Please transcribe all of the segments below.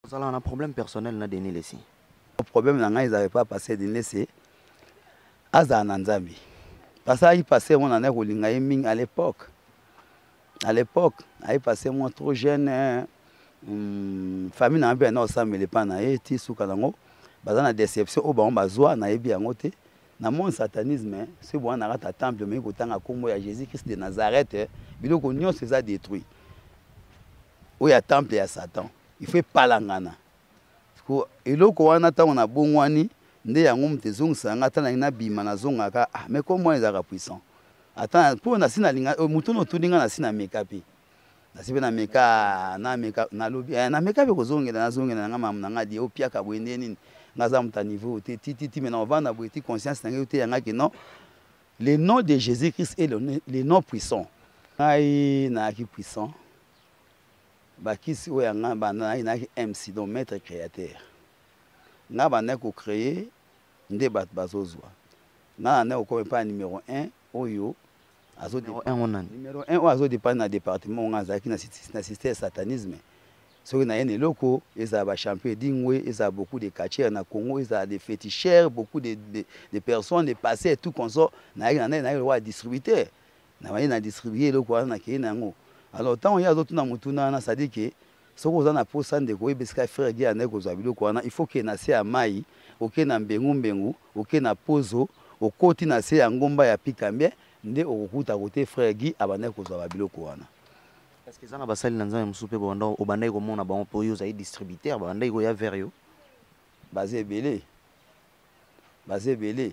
Ozalaka na problème personnel na Denis Lessie? Problème na ngai ezalaka epa pasteur Denis Lessie, azala na Nzambe. Asalaki pasteur moko nandaki kolinga ye mingi à l'époque. À l'époque, aye pasteur moko trop jeune, famille na ngai mpe yanda kosambela epa na ye ti suka nango baza na déception oyo bango bazwa, nayebi yango te. Na monde satanisme, soki boza na kati ya temple omengi kotanga nkombo ya Jésus Christ de Nazareth, biloko nyonso eza détruit. Oyo ya temple ya Satan, il faut epalangana. Eloko wana ntango nabongwani nde yango moto ezongisaka nga, ata nalingi nabima nazongaka, ah, mais kombo wana ezalaka puissant. Ata mpo nasi nalinga moto oyo otuni nga, nasi nameka mpe, nasi mpe nameka, nameka, nalobi, nameka mpe kozongela, nazongela na nga makambo na nga die opiaka boye nde nini, nga aza moto ya niveau te, ti ti ti, mais na ovanda boye ti conscience na ngai oteya nga ke non, le nom de Jésus-Christ est le nom puissant. Ngai nayaki puissant, bakisi oyo ya nga banda nayaki MC, donc maître créateur. Nga bandaki kocréer nde bato bazozwa. Nga nandaki kokoma epai ya numéro 1 oyo azo Numéro 1 oyo nani? Numéro 1 oyo azodépendre na département oyo nga azalaki na système ya satanisme. Soki naye na eloko, ezala ba champion edingwe, ezala beaucoup de catcheurs na Congo, ezala des féticheurs, beaucoup de personnes, de passés et tout consort, nayaki na nayaki lokola distributeur. Nabaye na distribuer eloko wana, nakei na yango. Alors ntango ye azotuna motuna wana, c'est-à-dire que soki oza na posa ndeko oyeba esika frère Guy andaki kozwa biloko wana, il faut ke na se ya mai, oke na mbengu mbengu, oke na pozo, okoti na se ya ngomba ya Pikambie, nde okokuta kote frère Guy abandaki kozwa ba biloko wana. Parce que eza na basali na Nzambe mosusu mpe bobanda obandaki komona bango mpo yo ozali distributeur, babandaki koya vers yo. Baza ebele, baza ebele,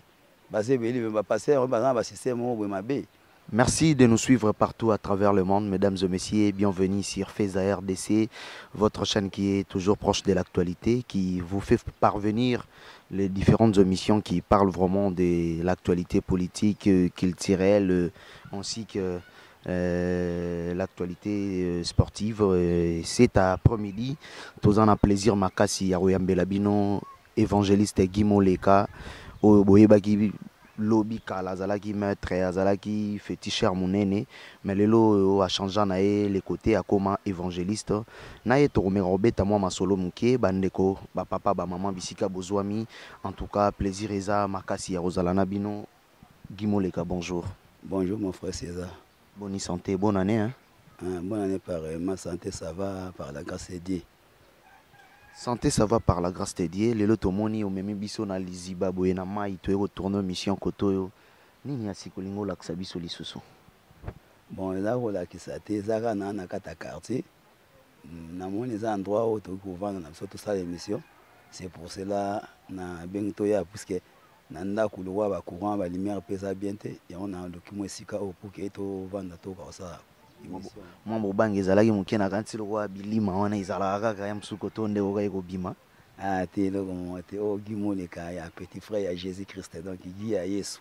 baza ebele, mais ba pasteur oyo baza na ba système moko boye mabe. Merci de nous suivre partout à travers le monde, mesdames et messieurs. Bienvenue sur Feza RDC, votre chaîne qui est toujours proche de l'actualité, qui vous fait parvenir les différentes émissions qui parlent vraiment de l'actualité politique, culturelle, ainsi que l'actualité sportive. Cet après-midi, tous en a plaisir makasi ya koyambela bino évangéliste Guy Moleka, oyo boyebaki lobi kala azalaki maître, azalaki féticheur monene, mais lelo oyo a changé na ye le côté akoma évangéliste. Na ye tokomeka kobeta mwa masolo moke, bandeko, ba papa, ba maman, bisika bozwami. En tout cas, plaisir eza makasi ya kozala na bino. Guy Moleka, bonjour. Bonjour mon frère César. Bonne santé, bonne année, hein? Ah, bonne année pareil, ma santé ça va par la grâce de Dieu. Santé ça va par la grâce de Dieu. Lelo tomoni omemi biso na liziba boye na mai toye kotourne mission kotoyo. Nini ya sikolingo olakisa biso lisusu? Bon, eza kolakisa te, eza kaka na kati ya quartier. Namoni eza endroit oyo tokoki kovanda na biso tosala émission. C'est pour cela na bengi toya, puisque na ndako lokola ba courant ba lumière mpe eza bien te, yango naluki mwa esika oyo pour que tovanda tokoka kosala émission. Mwa bobangi ezalaki moke na kanti lokola bilima wana ezalaka kaka ya mosuku to nde okoki kobima. Ah, te eloko moko te. Oyo Guy Moleka ya petit frère ya Jésus Christ, donc Guy ya Yesu.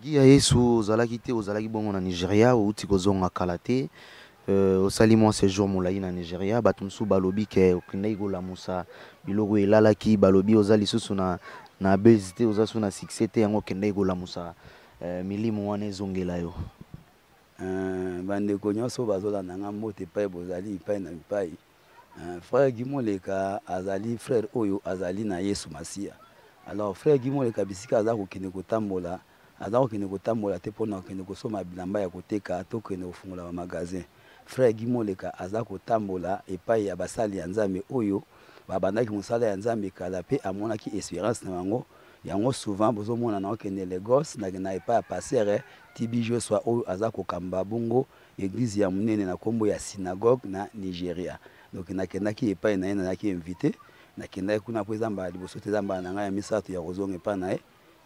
Guy ya Yesu ozalaki te, ozalaki bongo na Nigeria, outi kozonga kala te. Osali mwa séjour molai na Nigeria, bato mosusu balobi ke okendaki kolamusa biloko elalaki, balobi oza lisusu na buzz te, oza su na succès te, yango okendaki kolamusa milimo wana ezongela yo. Bandeko nyonso bazolanda nga mbote epai bozali, epai na epai. Frère Guy Moleka azali frère oyo azali na Yesu Masiya. Alors frère Guy Moleka bisika aza kokende kotambola, aza kokende kotambola te mpona kokende kosomba bilamba ya koteka to kokende kofungola ba magasin. Frère Guy Moleka aza kotambola epai ya basali ya Nzambe oyo babandaki mosala ya Nzambe kala pe amonaki espérance na bango. Yango souvent bozomona na okende Lagos, na na epai ya pasteur TB Joshua oyo aza kokamba bongo église ya monene na kombo ya synagogue na Nigeria. Donc nakendaki epai na ye, nazalaki invité, nakendaki kuna po eza mbala liboso te, eza mbala na ngai ya misato ya kozonga epai na ye.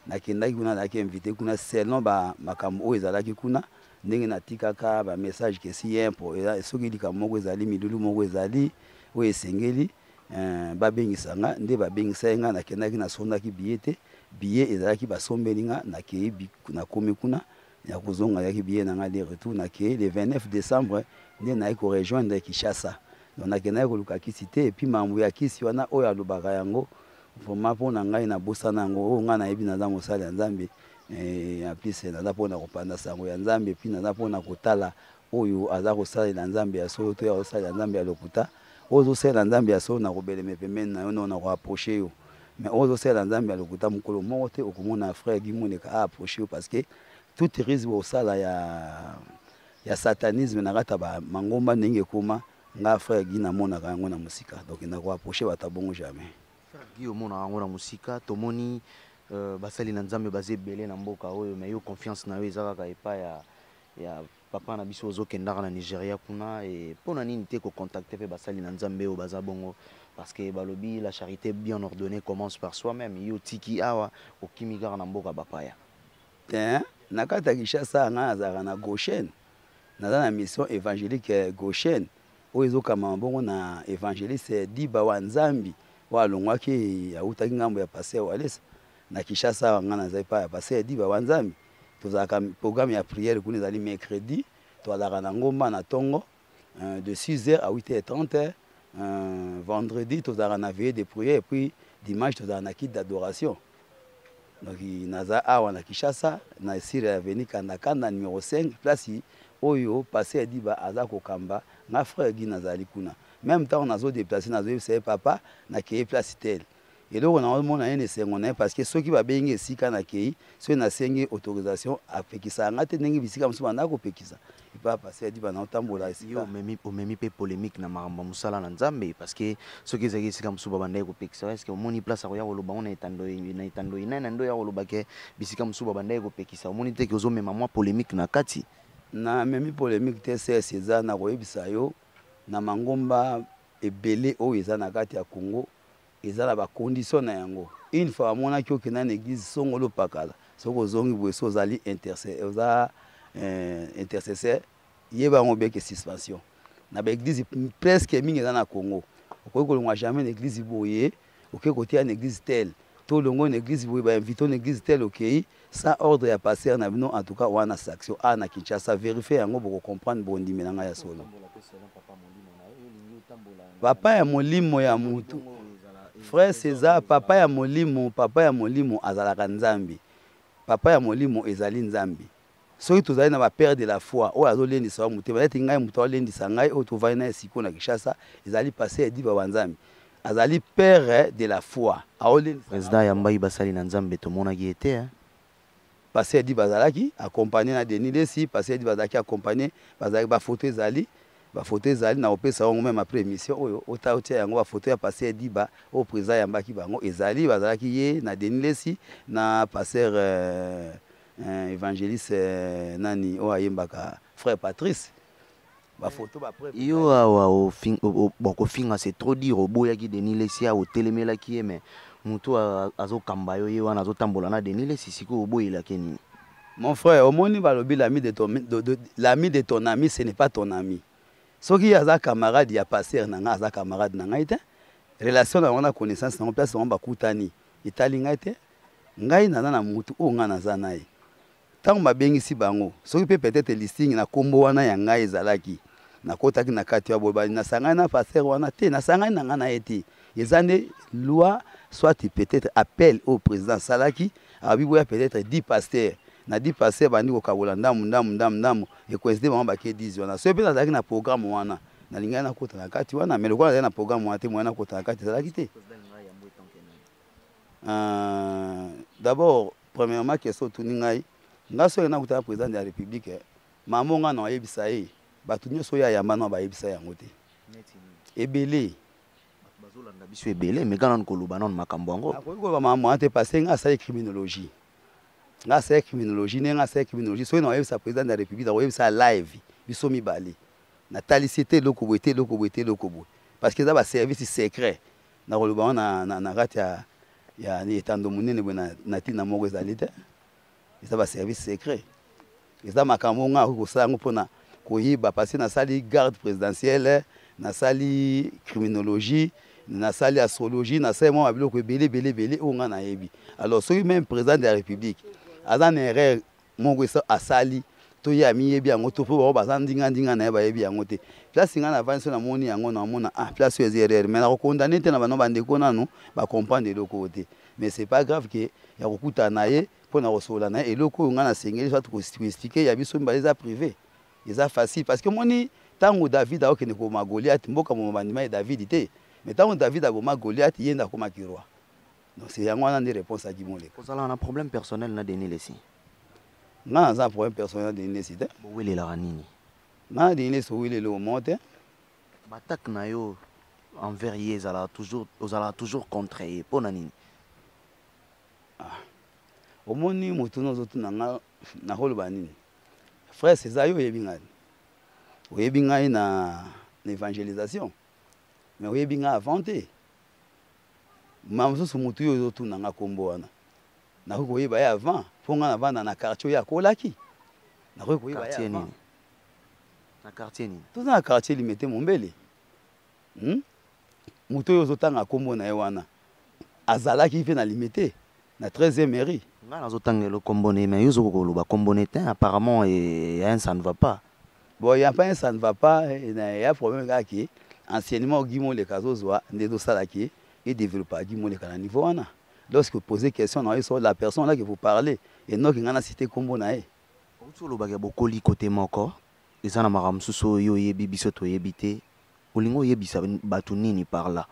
Nakendaki kuna, nazalaki invité kuna selon ba makambo oyo ezalaki kuna, ndenge natikaka ba message ke si ye mpo eza, soki likambo moko ezali, milulu moko ezali oyo esengeli babengisa nga, nde babengisa ye nga. Nakendaki, nasondaki billet te, billet ezalaki basombeli nga, nakei nakomi kuna ya kozonga, ezalaki billet na nga de retour. Nakei le 29 décembre nde nayaki korejoindre Kinshasa. Donc nakendaki koluka kisi te, et puis mambo ya kisi wana oyo alobaka yango vraiment mpo na ngai nabosana yango. Oyo ngai nayebi, naza mosali ya Nzambe, en plus naza mpona kopanda sango ya Nzambe, puis naza mpona kotala oyo aza kosalela Nzambe ya solo to ya kosalela Nzambe ya lokuta. Oyo ozosalela Nzambe ya solo, nakobeleme pembeni na yo, no nakoapproche yo. Mais oyo ozosalela Nzambe ya lokuta, mokolo moko te okomona frère Guy Moleka aapproche yo, parce que toute risque osala ya satanisme na kati ya mangomba ndenge ekoma, nga frère Guy namonaka yango na mosika. Donc nakoapproche bato ya bongo jamais. Frère Guy, omonaka yango na mosika. Tomoni basali na Nzambe baza ebele na mboka oyo, mais yo confiance na yo eza kaka epai ya papa na biso ozokendaka na Nigeria kuna. E mpona nini te kocontacte mpe basali na Nzambe oyo baza bongo? Parce que balobi la charité bien ordonnée commence par soi-même. Yo tiki awa, okimi kaka na mboka bapaya. Te, na kati ya Kinshasa ngai nazalaka na Goshen, naza na mission évangélique Goshen oyo ezokambama bongo na évangéliste Diba wa Nzambi, oyo alongwaki, awutaki ngambo ya pasteur Walesa. Na Kinshasa awa ngai nazali pa ya pasteur Diba wa Nzambi. Tozalaka programme ya prière kuna, ezali mercredi, tozalaka na ngomba na ntongo de 6h à 8h30. Vendredi tozalaka na veillée de prière, et puis dimanche tozalaka na culte d'adoration. Donc naza awa na Kinshasa, na sur avenue Kandakanda numéro 5, place oyo pasteur Diba aza kokamba. Nga frère Guy nazali kuna. Même ntango nazodeplace, nazoyebisa ye: "Papa, nakei place telle." Eloko naomona ye na esengo na ye, parce que soki babengi esika nakei, soki nasengi autorisation, apekisaka nga te ndenge bisika mosusu banda kopekisa. Epa pasteur Diba naotambola esika. Yo omemi mpe polémique na makambo ya mosala na Nzambe, parce que soki ezalaki esika mosusu babandaki kopekisa, est ce que omoni place akoya koloba ngo na etando inene nde oya koloba ke bisika mosusu babandaki kopekisa? Omoni te ke ozomema mwa polémique na kati? Namemi polémique te. Ses eza na koyebisa yo, na mangomba ebele oyo eza na kati ya Congo, eza na bacondition na yango. Une fois amonaki okenda na église songolo pakala, soki ozongi boye, so ozali oza intercesseur, yeba yango beke suspension. Na baéglise presque mingi eza na Congo, okoki kolongwa jamais na église boye, okoki kotia na église telle, to olongwa na église boye, bainvite na église telle, okei sans ordre ya pasteur na bino. En tout cas wana sanction a na Kinshasa, vérifie yango, bokocomprendre, bondimi na ngai ya solo. Papa ya molimo ya mutu, frère César, papa ya molimo, papa ya molimo azalaka Nzambe. Papa ya molimo ezali Nzambe. Soki tozali na bapère de la foi oyo azolendisa wa motema neti ngai, moto aolendisa ngai oyo tovandi na ye sikoyo na Kinshasa ezali pasteur Diba wa Nzambe, azali père de la foi, aolendisa. Président yambai basali na Nzambe, tomonaki ye te. Pasteur Diba azalaki accompagné na Denis Lesi. Pasteur Diba azalaki accompagné, bazalaki, bafoto ezali, bafoto ezali na kopesa yango même après émission oyo, ota otia yango. Bafoto ya pasteur Diba oyo président ayambaki bango ezali, bazalaki ye na Denis Lesi na pasteur évangéliste nani oyo ayembaka, frère Patrice. Bafoto. Yo awa, bon, kofinga c'est trop dire. Oboyaki Denis Lesi awa, otelemelaki ye, mais moto azokamba yo, ye wana azotambola na Denis Lesi. Sikoyo oboyelaki nini? Mon frère, omoni, balobi l'ami de ton ami, ce n'est pas ton ami. Soki aza camarade ya pasteur na ngai, aza camarade na ngai te. Relation na bango na connaissance nango, place bango bakutani, etali ngai te. Ngai naza na mutu oyo ngai naza na ye. Ntango babengisi bango, soki mpe peut-être listing na nkombo wana ya ngai ezalaki, nakotaki na kati ya boye, nasangani na pasteur wana te, nasangani na ngai na ye te. Eza nde loi, soit peut-être appel oyo président asalaki, abi boya peut-être 10 pasteur. Na 10 pasteur bandi kokabola ndambu ndambu ndambu ndambu, ekoincide bango bake 10 wana. Soki mpe nazalaki na programme wana, nalingaki nakota na kati wana, mais lokola nazalaki na programme wana te, moya nakota na kati ezalaki te. D'abord, premièrement, question otuni ngai, nga soki nakutana président de la République, mamo nga na oyebisa ye, bato nyonso oyo ayamba na bayebisa yango te, ebele. Bazolanda biso ebele, mais nanu koloba nanu makambo yango. Nakoki koloba makambo wana te, parce nga asali criminologie, nga asali criminologie. Ndenge asali criminologie, soki nakoyebisa président de la République, nakoyebisa live, biso mibale, natalisi te eloko boye te, eloko boye te, eloko boye, parce que eza baservice secret. Nakoloba ngo na kati ya etando monene boye na ntina moko ezali te. Eza baservice secret, eza makambo nga akoki kosala yango mpona koyiba, parce que nasali garde présidentielle, nasali criminologie, nasali astrologie, nasali mwa biloko ebele ebele ebele oyo nga nayebi. Alors soki même président de la République aza na erreur moko asali, to ye amiyebi yango, to mpo bango baza ndinga-ndinga na ye bayebi yango te, place ngai navandi so namoni yango, namona: "Ah, place oyo eza erreur." Mais nakokondane te na bano bandeko nanu bacomprendre eloko oyo te. Mais c'est pas grave ke ya kokutana na ye mpo na kosolola na ye. Eloko oyo ngai nasengeli soit koexpliquer ya biso mibale, eza privé, eza facile, parce que omoni Ntango David akokende koboma Goliath, mboka moma bandima ye David te, mais ntango David aboma Goliath, ye nde akomaki roi. Donc c'est yango wana nde réponse ya Guy Moleka. Ozalaka na problème personnel na Denis Lessie? Nga naza na problème personnel na Denis Lessie te. Bowelelaka nini? Nga na Denis Lessie oweleli eloko moko te. Baattaque na yo envers ye ezalaka toujours, ozalaka toujours contre ye, mpo na nini? Ah. Omoni motuna ozotuna nga, nakoloba nini? Frère César, yo oyebi ngai, oyebi ngai na évangélisation, mais oyebi ngai avant te. Ma mosusu motu oyo ozotuna nga kombo wana, nakoki koyeba ye avant, mpo ngai navanda na quartier oyo akolaki. Nakoki koyeba ye Quartier avant. nini? Na quartier nini? Toza na quartier Limete Mombele. Motu oyo ozotanga kombo na ye wana azalaki mpe na Limete na 13e mairie. Nga nazotangela kombo na ye, mais yo ozokoka koloba kombo na ye te. Apparemment, ya un ça ne va pas. Bon, ya pas un ça ne va pas, ya problème kaka ke anciennement Guy Moleka azozwa nde ezosalaki e développer Guy Moleka na niveau wana. Lorsque vous posez question na ye, so la personne là que vous parlez, enoki nga na cité kombo na ye. Outi olobaka bokoli kote moko, eza na makambo mosusu oyo oyebi, biso toyebi te. Olingi oyebisa bato nini par là?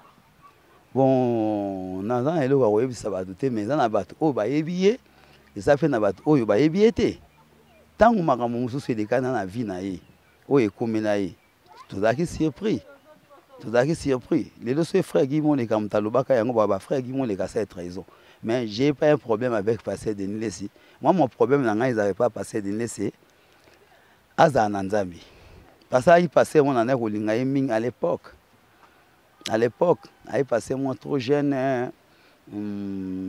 Bon, naza na eloko ya koyebisa bato te, mais eza na bato oyo bayebi ye, eza mpe na bato oyo bayebi ye te. Ntango makambo mosusu elekana na vie na ye, oyo ekomela ye, tozalaki surpris. Tozalaki surpris. Lelo so frère Guy Moleka moto alobaka yango, ba frère Guy Moleka c'est trahison. Mais j'ai pas un problème avec pasteur Denis Lessie. Moi, mon problème na ngai ezalaki pas pasteur Denis Lessie, azala na Nzambe. Parce que ayi pasteur mona na kolinga ye mingi à l'époque. À l'époque, ayi pasteur moi trop jeune, hein.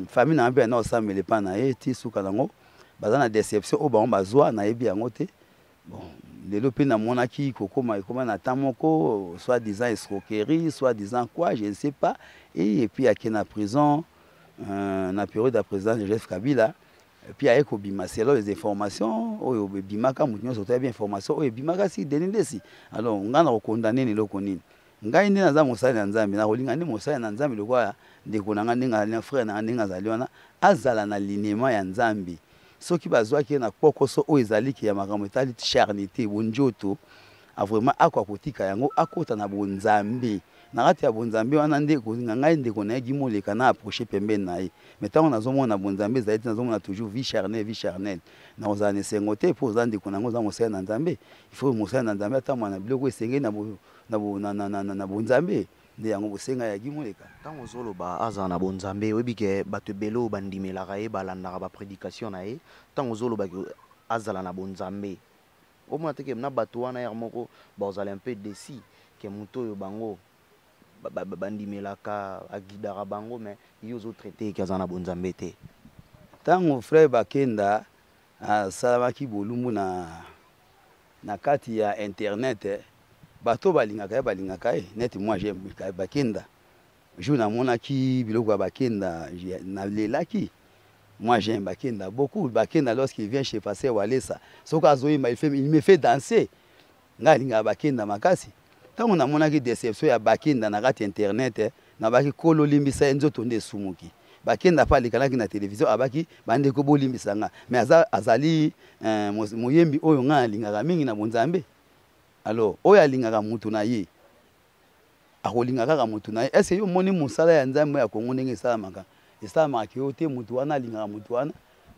Famille na mpe na osambela epa na ye ti suka nango, baza na déception oyo bango bazwa, nayebi yango te. Bon, lelo mpe namonaki kokoma ekoma na temps moko, soit disant escroquerie, soit disant quoi, je ne sais pas. Et puis ake na prison, na période ya président Joseph Kabila. Et puis aye kobima selon les informations oyo ebimaka, moto nyonso toyebi information oyo ebimaka si Denis Lessie. Alors nga na kokondamner ni eloko nini? Ngai nde naza mosali na Nzambe, nakolinga nde mosali na Nzambe lokola ndeko na nga ndenge azali na frère na nga ndenge azali wana, azala na linema ya Nzambe. Soki bazwaki ye na kokoso oyo ezaliki ya makambo etali charnité, bonjoto, a vraiment akoka kotika yango, akota na bonzambe. Na kati ya bonzambe wana nde kolinga ngai ndeko na ye Guy Moleka na approcher pembeni na ye. Mais ntango nazomona bonzambe ezali te, nazomona toujours vie charnelle, vie charnelle. Nakozala na esengo te mpo oza ndeko na ngai, oza mosali na Nzambe. Il faut mosali na Nzambe atambola na biloko esengeli na bonzambe. Nde yango bosenga ya Guy Moleka. Ntango ozoloba azala na bonzambe, oyebi ke bato ebele oyo bandimelaka ye, balandaka ba prédication na ye. Ntango ozoloba ke azala na bonzambe, omona te ke na bato wana ya moko bazala un peu déçu ke moto oyo bango bandimelaka, aguidaka bango, mais ye ozotraite ke aza na bonzambe te. Ntango frère Bakenda asalamaki bolumbu na kati ya internet, bato balingaka ye, balingaka ye. Neti moi j'aime Bakenda. Jour namonaki biloko ya Bakenda, nalelaki. Moi j'aime Bakenda beaucoup. Bakenda, lorsqu'il vient chez Pasteur Walesa, soki azoyemba, il me fait danser. Ngai alingaka Bakenda makasi. Ntango namonaki déception ya Bakenda na kati internet, nabaki kolo limbisa ye, nzoto nde esumuki. Bakenda pa alekanaki na télévision, abaki bandeko bolimbisa nga. Mais azali, moyembi oyo ngai alingaka mingi na bonzambe. Alors oyo alingaka mutu na ye, akolinga kaka mutu na ye. Est-ce que yo omoni mosala ya Nzambe ya Kongo ndenge esalamaka? Esalamaka yo te, mutu wana alingaka mutu wana.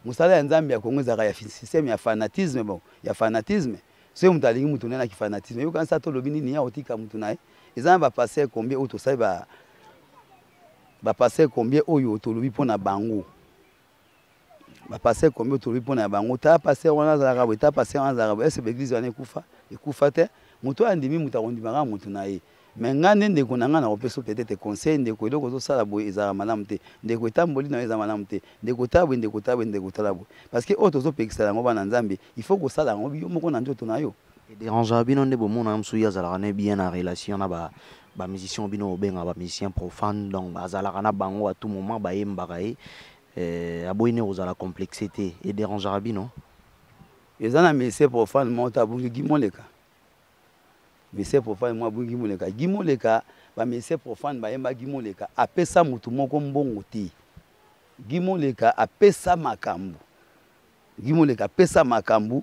Mosala ya Nzambe ya Kongo ezalaka ya système ya fanatisme, bon, ya fanatisme. Soki mutu alingi mutu na ye na kifanatisme, yoka nsa tolobi nini ya kotika mutu na ye. Eza na ba pasteur combien oyo tosali ba pasteur combien oyo tolobi mpona bango. Ba pasteur combien tolobi mpona bango. Ta pasteur wana azalaka boye, ta pasteur wana azalaka boye. Est-ce que l'église wana ekufa? Ekufa te. Moto oyo andimi moto akondimaka moto na ye. Mais nga nde ndeko na nga nakopesa peut-être conseil, ndeko eloko ozosala boye ezalaka malamu te, ndeko etamboli na yo eza malamu te, ndeko tala boye, ndeko tala boye, ndeko tala boye. Parce que oyo tozopekisa yango bana Nzambe, il faut kosala yango yo moko na nzoto na yo. Edérangea bino nde bomona mosusu ye azalaka ne bien na relation na ba musicien bino obengaka ba musicien profane, donc azalaka na bango à tout moment, bayembaka ye. Aboyi ne kozala complexe te. Edérangera bino? Eza na musicien profane moko te abungi Guy Moleka. Musicien profane moko abungi Guy Moleka. Guy Moleka, ba musicien profane bayemba Guy Moleka, apesa motu moko mbongo te. Guy Moleka apesa makambo. Guy Moleka apesa makambo.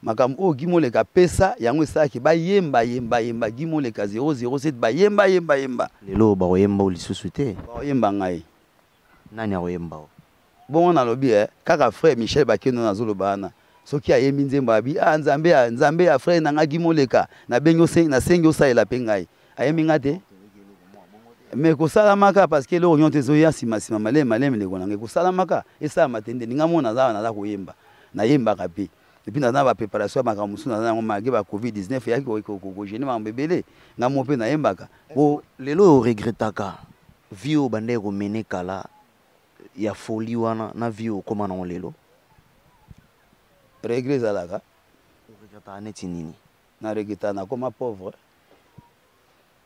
Makambo oyo Guy Moleka apesa yango esalaki bayemba yemba yemba Guy Moleka 007 bayemba yemba yemba. Lelo bakoyemba o lisusu te. Bakoyemba ngai. Nani akoyemba o? Bongo nalobi eh, kaka frère Michel Bakendo nazoloba wana soki ayembi nzembo abi ah nzambe ya nzambe ya frère na ngai Guy Moleka nabengi osengi nasengi osalela mpe ngai ayembi ngai te mais kosalamaka parce que eloko nyonso ezoya nsima nsima maleme maleme ndeko na ngai kosalamaka esalama te nde ninga mona naza naza koyemba nayembaka mpe epuis naza na bapreparation ya makambo mosusu naza yango malgre ba covid 19 eyaki kogene makambo ebele ngai moko mpe nayembaka po lelo oyo oregretaka vie oyo obandaki komene kala ya folie wana na vie oyo okoma nango lelo? Regret ezalaka. Oregretaka neti nini? Na regretaka nakoma pauvre,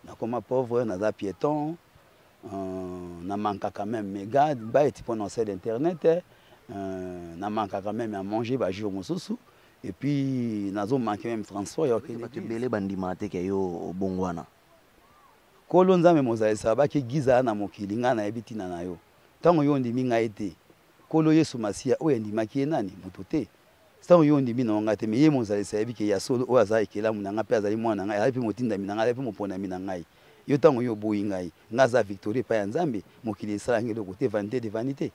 nakoma pauvre, naza pieton, na mankaka meme mega byte mpo na osala internet, na mankaka meme ya manger ba jour mosusu, et puis nazo manquer meme transport ya kokende. Bato ebele bandimaka te ke yo obongwana. Nkolo Nzambe Mozalisi alobaki, Guy zala na mokili, ngai nayebi ntina na yo. Ntango yo ondimi ngai te, Nkolo Yesu Masiya oyo endimaki ye nani? Moto te. Ntango yo ondimi na yo ngai te, mais ye Mozalisi ayebi ke ya solo oyo aza ekelamu na ngai mpe azali mwana na ngai, azali mpe motindami na ngai, azali mpe moponami na ngai. Yo ntango yo oboyi ngai, ngai aza victorieux epai ya Nzambe, mokili esala ngai eloko te, vanite de vanite.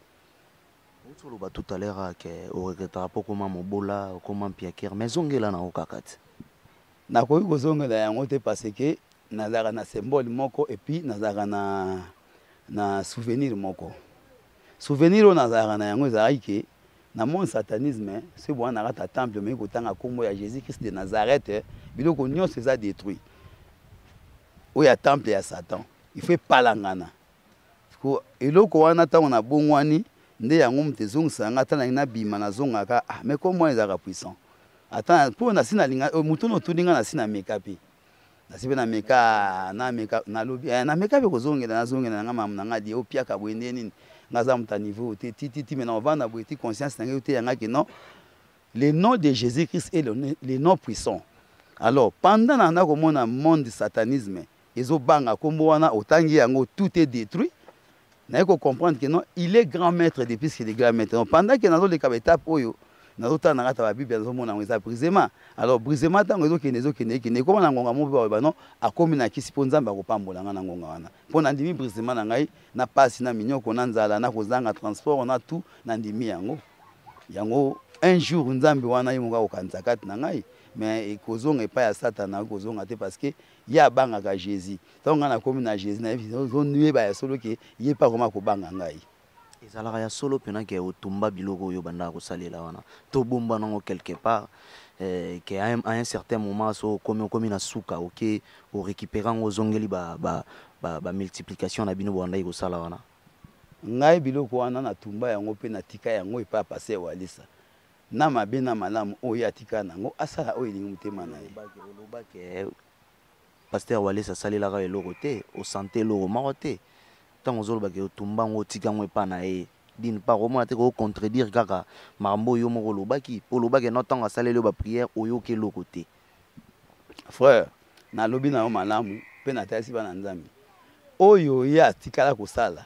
Outi oloba tout à l'heure ke o regrettaka mpo okoma mobola, okoma mpiakere, mais zongela na yo kaka te. Nakoki kozongela yango te parce que nazalaka na symbole moko et puis nazalaka na, na souvenir moko. Souvenir oyo nazalaka na yango ezalaki ke na monde satanisme soki boa na kati ya temple omeki kotanga nkombo ya Jésus Christ de Nazareth, biloko nyonso eza détruit oyo ya temple ya Satan, il faut epalangana. Eloko wana ntango nabongwani nde yango moto ezongisaka ngai ata nalingi nabima nazongaka, ah mais kombo wana ezalaka puissant ata mpo nasi nalinga oh, moto otuni ngai nasi nameka mpe nasi mpe nameka nameka nalobi eh, nameka mpe kozongela nazongela na ngai mamu na ngai die opiaka boye nde nini ngai aza moto ya niveau te tititi me na ovanda boye ti conscience na ngai oteya ngai ke non, le nom de Jésus Christ est le nom puissant. Alors pendant nanda komona monde satanisme ezobanga kombo wana otangi yango tout est détruit, naye ko comprendre que non, il est grand maître depuis qu'il est grand maître. Donc pendant que nazoleka ba étape oyo nazotala na kati ya babible nazomona yango eza brisement. Alors brisement ntango ezokende ezokende ekende ekoma na ngonga moko mpe baloba non, akomi na kisi mpo Nzambe akopambola ngai na ngonga wana mpo nandimi brisement na ngai na pasi na minyoko na nzala na kozanga transport na tout, nandimi yango yango un jour Nzambe wana ye moko akokanisa kati na ngai, mais ekozonga epai ya Satana ekozonga te parce que ye abangaka Jésus. Ntango ngai nakomi na Jésus nazoyeba ya solo ke ye mpe akoma kobanga ngai. Ezalaka ya solo mpena ke otumba biloko oyo obandaka kosalela wana to obomba nango quelque part, ke à un certain moment so okomi okomi na suka oke orécupérer yango ozongeli ba multiplication na bino bobandaki kosala wana? Ngai biloko wana natumba yango mpe natika yango epai ya pasteur Walisa, na mabe na malamu oyo ye atika nango asala oyo elingi motema na ye. Oloba ke pasteur Walesa asalelaka eloko te, osante eloko moko te, ntango ozoloba ke otumba yango otika yango epai na ye, d'une part omona te kocontredire kaka makambo oyo yo moko olobaki, mpo olobaki no ntango asaleli yo baprière oyoki eloko te. Frère, nalobi na yo malamu mpe natalisi bana Nzambe oyo ye atikala kosala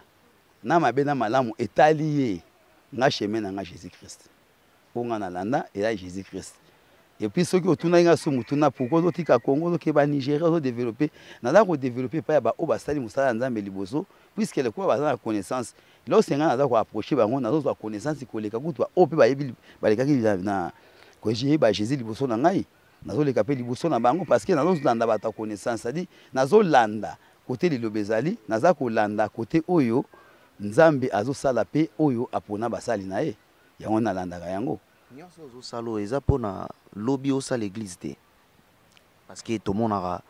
na mabe na malamu etali ye, nga chemin na nga Jésus Christ oyo nga nalanda eza Jésus Christ. Et puis soki otunaki nga so motuna pourquoi ozotika Congo ozokeba Nigeria ozodeveloppe, naza kodeveloppe epai ya baoyo basali mosala ya Nzambe liboso, puisque lokola baza na connaissance, lorsque nga naza koapproche bango nazozwa connaissance koleka kutu baoyo mpe bayebi balekaki na koyeba Jésus liboso na ngai, nazoleka mpe liboso na bango parce que nazolanda bato ya connaissance, c'est-à-dire nazolanda kote liloba ezali, naza kolanda kote oyo Nzambe azosala mpe oyo apona basali na ye, yango nalandaka yango. Nyonso ozosala oyo eza mpona lobi osala église te, parce que tomonaka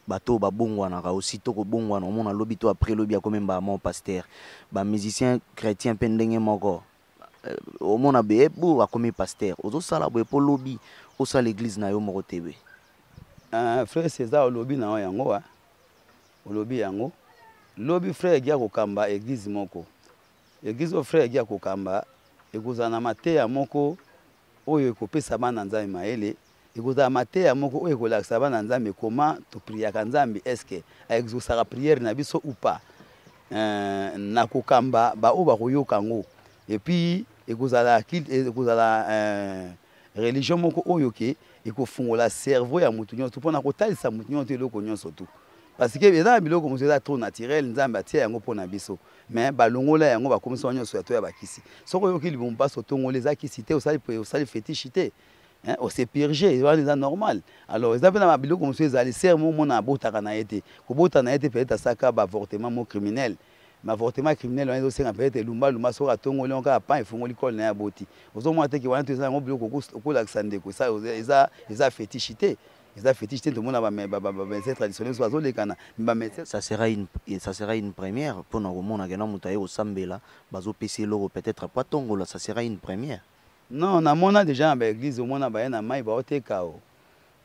bato oyo babongwanaka aussi to kobongwana, omona lobi to après lobi akomi mbala moko pasteur. Ba musicien chrétien mpe ndenge moko, omona be bo akomi pasteur. Ozosala boye mpo lobi osala église na yo moko te be? Frère César, olobi na yo yango, olobi yango lobi frère Guy akokamba église moko, église oyo frère Guy akokamba ekozala na mateya moko oyo ekopesa bana Nzambe mayele, ekozala mateya moko oyo ekolakisa bana Nzambe comment topriaka Nzambe, est-ce que aexaucaka prière na biso ou pas. Na kokamba ba oyo bakoyoka yango, et puis ekozala culte, ekozala religion moko oyo ke Ekofungola cerveau ya motu nyonso mpona kotalisa motu nyonso eloko nyonso tu, parce que eza na biloko mosusu eza trop naturel. Nzambe atia yango mpo na biso, mais balongola yango, bakomisa nyonso ya to ya bakisi. Soki oyoki libumu mpasi, otongoli, eza kisi te, osali fétiche te, ose purge wana, eza normal. Alors eza mpe na babiloko mosusu ezali sere mo mona abotaka na ye te, kobota na ye te, peut-être asaka baavortement mo criminel. Avortement criminel wana ezosenga peut-être lumbalumba. Soki atongoli yango kaka, pan efungoli kole na ye, aboti. Ozomona te ke wana to eza yango biloko okolakisa ndeko, eza fétiche te, eza fétiche te. Tomona bamédecin traditionnel so bazolekana, bamédecin. Ça sera une première mpona komona kena moto aye kosambela, bazopesa eloko peut-être po atongola. Ça sera une première. Non, namona déjà na baéglise, omona baye na mai, baoteka o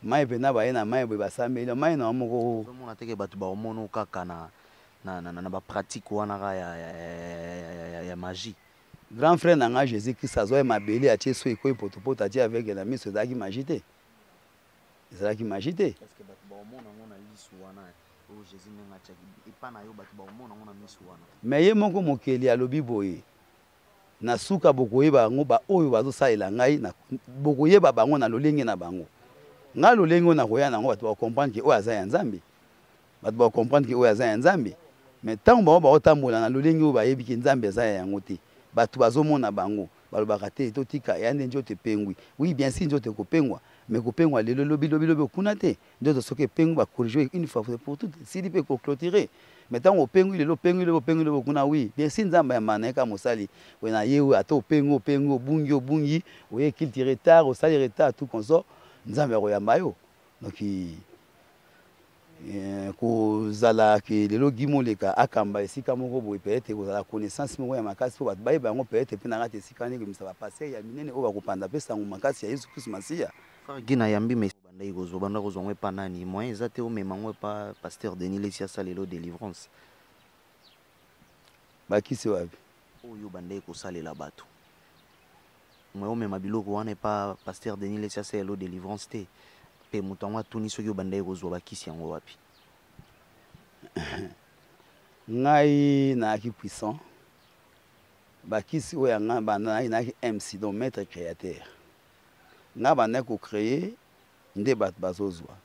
mai mpena, baye na mai boye, basambeli mai na moko. Ozomona teke bato baomona kaka na bapratique wana kaka ya magie. Grand frère na ngai, Jésus Christ azwa ye mabele, atie so ekoyi potopoto, atie aveugle na miso. Ezalaki magie te, ezalaki magie te. Est-ce bato baomona yango na lisu wana oyo Jésus ndenge atiaki epa na yo, bato baomona yango na misu wana? Mais ye moko mokeli alobi boye: na suka bokoyeba yango, baoyo bazosalela ngai, bokoyeba bango na lolenge na bango. Ngai lolenge oyo nakoya nango, bato bacomprendre ke oyo aza ya Nzambe, bato bacomprendre ke oyo aza ya Nzambe. Mais ntango bango baotambola na lolenge oyo bayebi ke Nzambe aza ya yango te, bato bazomona bango, balobaka te totika ya nde nzoto epengwi. Oui, bien sûr, nzoto ekopengwa, mais kopengwa lelo, lobi, lobi, lobi okuna te. Nzoto soki epengwi, bacorrige une fois pour toutes, esili mpe koclôturer. Mais ntango opengwi lelo, opengwi lelo, opengwi lelo okuna, oui, bien sûr, Nzambe ya mana ye kaka mosali oyo na ye oyo. Ata opengwi, opengwi, obungi, obungi, oye culte retard, osali retard, tout consort, Nzambe akoyamba yo. Donc kozala ke lelo Guy Moleka akamba esika moko boye, peut-être kozala connaissance moko ya makasi mpo bato bayeba yango, peut-être mpe na kati esika wana ekomisa bapasteur ya minene oyo bakopanda mpe sango makasi ya Yesu Kristu Masiya. Frère Guy, nayambi me bandaki kozwa, banda kozwa yango epa nani? Moyen eza te omema yango epa pasteur Denis Lesi, asalelo délivrance? Bakisi wapi? Oyo bandaki kosalela bato. Moyen omema biloko wana epa pasteur Denis Lesi, asalelo délivrance te? Mpe moto yango atuni soki obandaki kozwa bakisi yango wapi. Ngai nayaki puissant. Bakisi oyo ya ngai banda nayaki MC, donc maître créateur. Ngai bandaki kocréer nde bato bazozwa.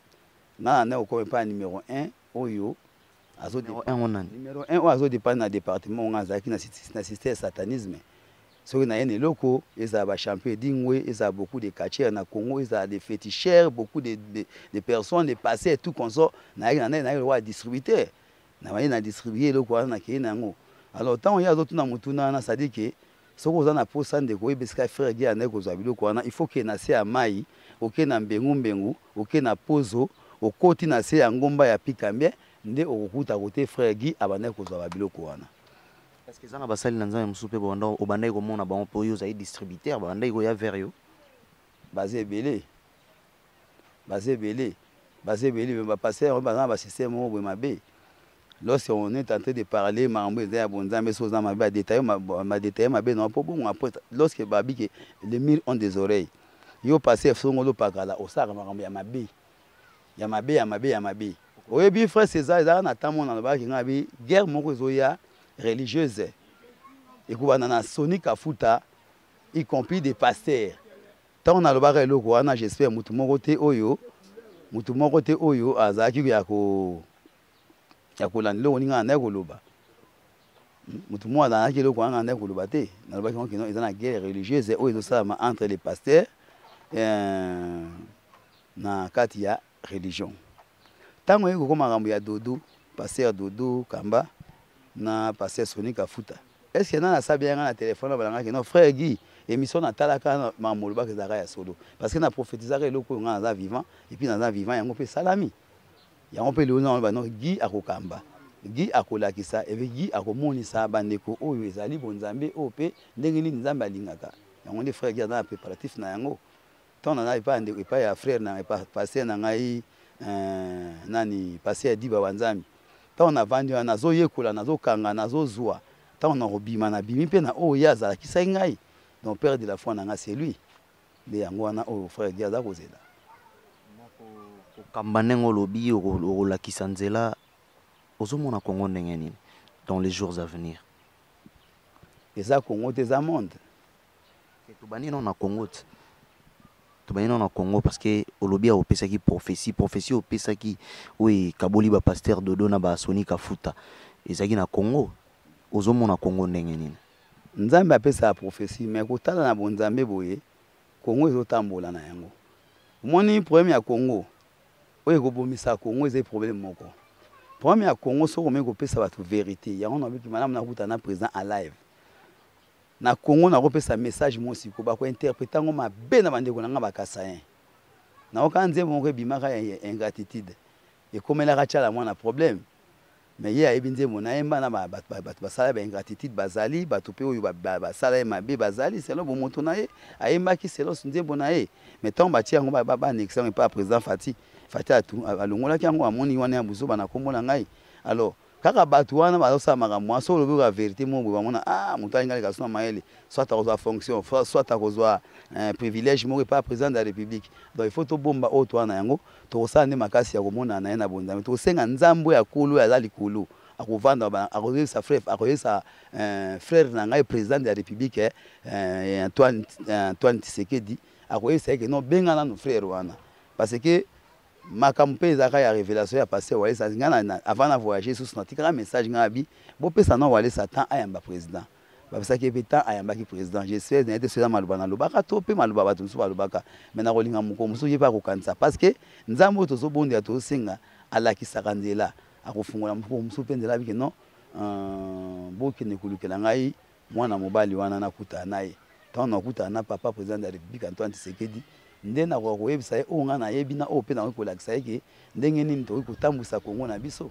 Ngai nandaki kokoma epai ya numéro 1 oyo. Numéro 1 oyo azodépendre na département oyo ngai azalaki na système ya satanisme. Soki naye na eloko, ezala bachampion edingwe, ezala beaucoup de catcheurs na Congo, ezala des féticheurs, beaucoup de personnes, de passé et tout consort, nayaki na nayaki lokola distributeur, nabaye na distribue eloko wana, nakei na yango. Alors ntango ye azotuna motuna wana, c'est-à-dire ke soki oza na posa, ndeko, oyeba esika frère Guy andaki kozwa biloko wana, il faut ke na se ya mai, oke na mbengu-mbengu, oke na pozo, okoti na se ya ngomba ya Pikambie, nde okokuta kote frère Guy abandaki kozwa babiloko wana. Parce que eza na basali na Nzambe mosusu mpe obandaki komona bango, mpo oyo ozali distributeur, babandaki koya vers yo? Baza ebele, baza ebele, baza ebele. Me bapasteur oyo baza na basystème moko boye mabe. Lorsque on est en train de parler makambo eza ya bonzambe, so oza mabe, badétaille mabe na mpo bongo. Après, lorsque babi ke les murs ont des oreilles, yo pasteur songolo pakala, osalaka makambo ya mabe, ya mabe, ya mabe, ya mabe. Oyebi, frère César, ezalaka na ntango mona alobaki ngai abi guerre moko ezoya religieuse, ekobanda na Soni Kafuta, y compris des pasteurs. Ntango nalobaka eloko wana, j'espère motu moko te oyo, motu moko te oyo azalaki ya kolanda eloko ninga andaki koloba. Motu moko azalaki eloko wana andaki koloba te. Nalobaki ngo kino eza na guerre religieuse oyo ezosalama entre les pasteurs na kati ya religion. Ntango oye kokoma makambo ya Dodo, pasteur Dodo Kamba na pasteur Soni Kafuta, est ce que nani asabi yanga na telefone balangaki? Non, frère Guy, émission natalaka, makambo olobaka ezalaka ya solo, parce que na prophétisaka eloko oyo. Ngai naza vivant, et puis naza vivant, yango mpe esalami, yango mpe lelo na bano. Guy akokamba, Guy akolakisa, epe Guy akomonisa bandeko oyo ezali bonzambe, oyo mpe ndenge nini Nzambe alingaka yango. Nde frère Guy aza na préparatif na yango. Ntango naza epai ya ndeko, epai ya frère na pasteur na ngai, nani, pasteur ya Diba wa Nzambe, ntango navandi wana, nazoyekola, nazokanga, nazozwa. Ntango nakobima, nabimi mpe na oyo ye azalakisaki ngai. Donc père de la foi na ngai, c'est lui. Nde yango wana oyo frère Guy aza kozela. Kokamba ndenge olobi, okolakisa nzela. Ozomona Congo ndenge nini dans les jours à venir? Eza Congo te, eza monde. Tobandi nano na Congo te. Tobandi nano na Congo parce que olobi awa opesaki prophetie, prophetie opesaki oyo ekaboli ba pasteur Dodo na ba Sony Kafuta ezalaki na Congo, ozomona Congo ndenge nini? Nzambe apesaka prophetie mais kotala na bonzambe boye Congo ezotambola na yango. Omoni problème ya Congo oyo ekobomisa Congo ezali problème moko. Problème ya Congo soki omeki kopesa bato verite yango nabiki malamu nakuta na président en live. Na Congo nakopesa message moko sikoyo bako interpreter yango mabe na bandeko na nga ba Kasaïens. Nayoka nzembo moko ebimaka ya ingratitude ekomelaka Tshala Mwana problème mais ye ayebi nzembo na yemba na bato basala ba ingratitude bazali bato mpe oyo basala ye mabe bazali selon bomoto na ye ayembaki selon nzembo na ye mais ntango batie yango baannexe yango epai ya président Fati Fati alongolaki yango amoni wana ya buzoba na nkombo na ngai alors Kaka batu wana bazosala makambo wana, soki olobi kaka verite moko boye bamona ah moto alingi aleka so na mayele, soit akozwa fonction, soit akozwa eh, privilège moko epai ya président de la république. Donc il faut tobomba oyo toa na yango, tokosala nde makasi ya komonana na ye na bonzambe, tokosenga Nzambe oyo ya kolo oyo aza likolo akovanda akoyebisa frère akoyebisa eh, frère na ngai président de la république eh, eh Antoine Antoine Tshisekedi akoyebisa ye ke non benga nanu frère wana parce que Makambo pe ezalaka ya revelation ya pasteur Walesa nga na avant na voyager susu na tikaka message nga abi bopesa na Walesa temps ayamba president bapesaki ye pe temps ayambaki president j'espère na ye te soki eza maloba nalobaka to pe maloba bato mosusu balobaka mais nakolinga mokolo mosusu ye pe akokanisa parce que Nzambe oyo tozobondela tozosenga alakisaka nzela akofungola mokolo mosusu pe nzela abike non euh, bokende kolukela ngai Mwana mobali wana nakutana na ye tango nakutana na papa president de la republique Antoine Tshisekedi nde nakoka koyebisa ye oyo ngai nayebi na oyo mpe nakoki kolakisa ye ke ndenge nini tokoki kotambwisa Congo na biso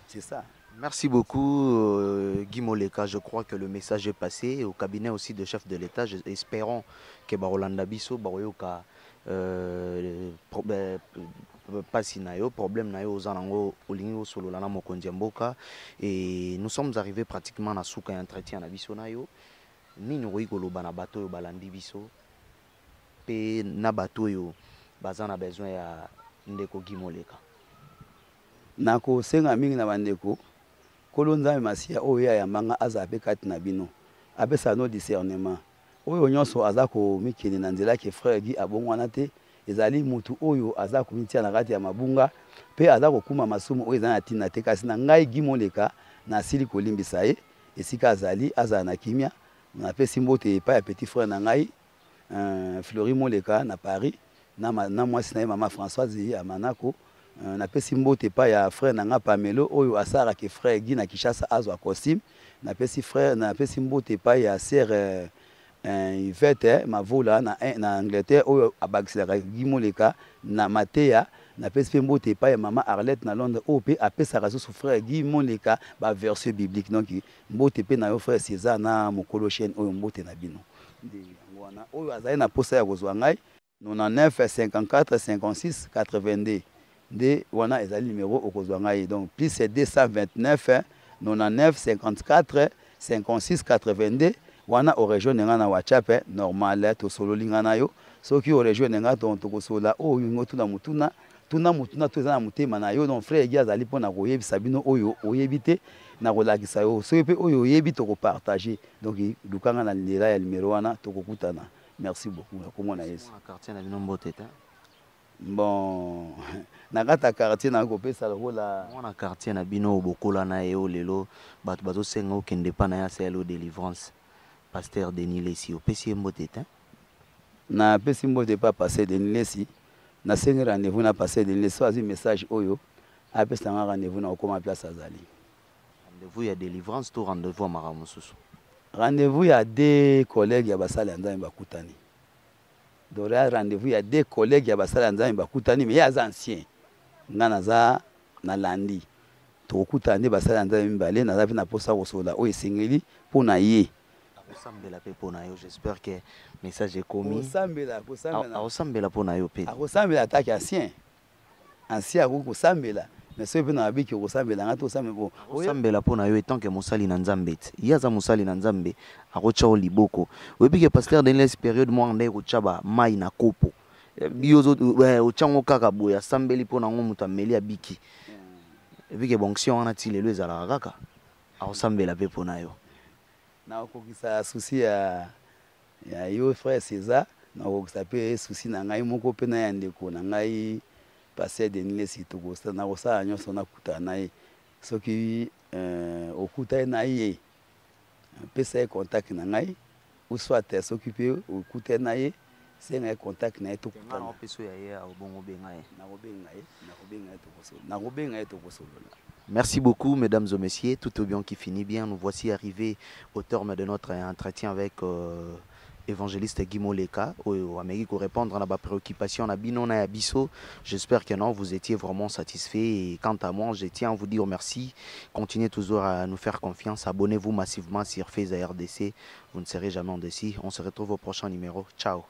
c'est ça. Merci beaucoup euh, Guy Moleka, je crois que le message est passé au cabinet aussi de chef de l'État, espérons que Barolanda biso bakoyoka euh, euh, pasi na yo problème na yo oza nango olingi osolola na mokonzi ya mboka et nous sommes arrivés pratiquement na suka ya entretien na biso na yo nini okoki koloba na bato oyo balandi biso mpe na bato oyo baza na besoin ya ndeko Guy Moleka? Nakosenga mingi na bandeko, Nkolo Nzambe Masiya oyo ye ayamba nga azala pe kati na bino, apesa no discernement. Oyo nionso aza komikende na nzela ke frère Guy abongwana te, ezali mutu oyo aza komitia na kati ya mabunga pe aza kokuma masumu oyo eza na tina te. Kasi na ngai Guy Moleka nasili kolimbisa ye, esika azali azala na kimia. Napesi mbote epai ya petit frère na ngai Fleury Moleka na Paris na, na mwasi na ye mama Françoise ya Manako. Napesi mbote epai ya frère na nga Pamelo oyo asalaka ke frère Guy na Kinshasa azwa costume. Napesi frère, napesi mbote epai ya sœur Yvette Mavola na, na Angleterre oyo abakiselaka Guy Moleka na mateya. Napesi mpe mbote epai ya mama Arlette na Londres oyo mpe apesaka susu frère Guy Moleka ba version biblique. Donc mbote mpe na yo frère César na mokolo chaîne oyo, mbote na bino. Nde yango wana oyo azali na posa ya kozwa ngai 99 54 56 82 nde wana ezali numero okozwa ngai donc plus 229 99 54 56 82 wana orejoindre ngai na whatsapp normal tosololi ngai na yo soki orejoindre ngai donc tokosolola oyo olingi otuna motuna tuna motuna to eza na motema na yo donc frère Guy azali mpo na koyebisa bino oyo oyebi te na kolakisa yo soki mpe oyo oyebi tokopartage donc luka ngai na nzela ya numero wana tokokutana Merci beaucoup na kombo na Yesu. Na quartier na bino mbote te. Bon, na kati ya quartier na kopesa lokola mwana quartier na bino bokola na ye lelo bato bazosenga okende pa na ye asala yo délivrance. Pasteur Denis Lessi opesi ye mbote te? Napesi mbote pa Pasteur Denis Lessi. Nasengi rendez-vous na Pasteur Denis Lessi azwi message oyo apesa nga rendez-vous na kokoma place azali. Rendez-vous ya délivrance to rendez-vous ya makambo mosusu? Rendez-vous ya deux collègues ya basali ya Nzambe bakutani. Donc ya rendez-vous ya deux collègues ya basali ya Nzambe bakutani, mais ye aza ancien, nga naza nalandi. Tokokutana nde basali ya Nzambe mibale, naza mpe na posa kosolola oyo esengeli mpo na ye. Akosambela mpe mpo na yo, j'espère que message ekomi. Kosambela, kosambela. Akosambela mpo na yo mpe. Akosambela atake ancien. Ancien akoki kosambela mais soki mpe na babiki okosambela nga te osambela po osambela mpo na yo etant que mosali na Nzambe ti ye aza mosali na Nzambe akotya yo liboko oyebi ke pasteur Denis periode moko andaki kotya ba mai na kopo yo otya yango kaka boye asambeli mpo na yango moto ameli abiki oyebi ke bonction wana ti lelo ezalaka kaka akosambela mpe mpo na yo nakokokisa souci ya yo frère César. Nakokisa mpe souci na ngai moko mpe na ya ndeko na ngai pasteur Denis Lessi. Nakosala nyonso nakutana na ye. Soki okutani na ye, pesa ye contact na ngai, ou soit soki mpe okutani na ye, senga ye contact na ye, tokutana. Nakobenga ye, nakobenga ye, nakobenga ye, tokosolola. Merci beaucoup, mesdames et messieurs. Tout est bien qui finit bien. Nous voici arrivés au terme de notre entretien avec évangéliste Guy Moleka, oyo ameki répondre à ma préoccupation na bino na ya biso. J'espère que non, vous étiez vraiment satisfait. Et quant à moi, je tiens à vous dire merci. Continuez toujours à nous faire confiance. Abonnez-vous massivement sur Feza RDC. Vous ne serez jamais en déçu. On se retrouve au prochain numéro. Ciao.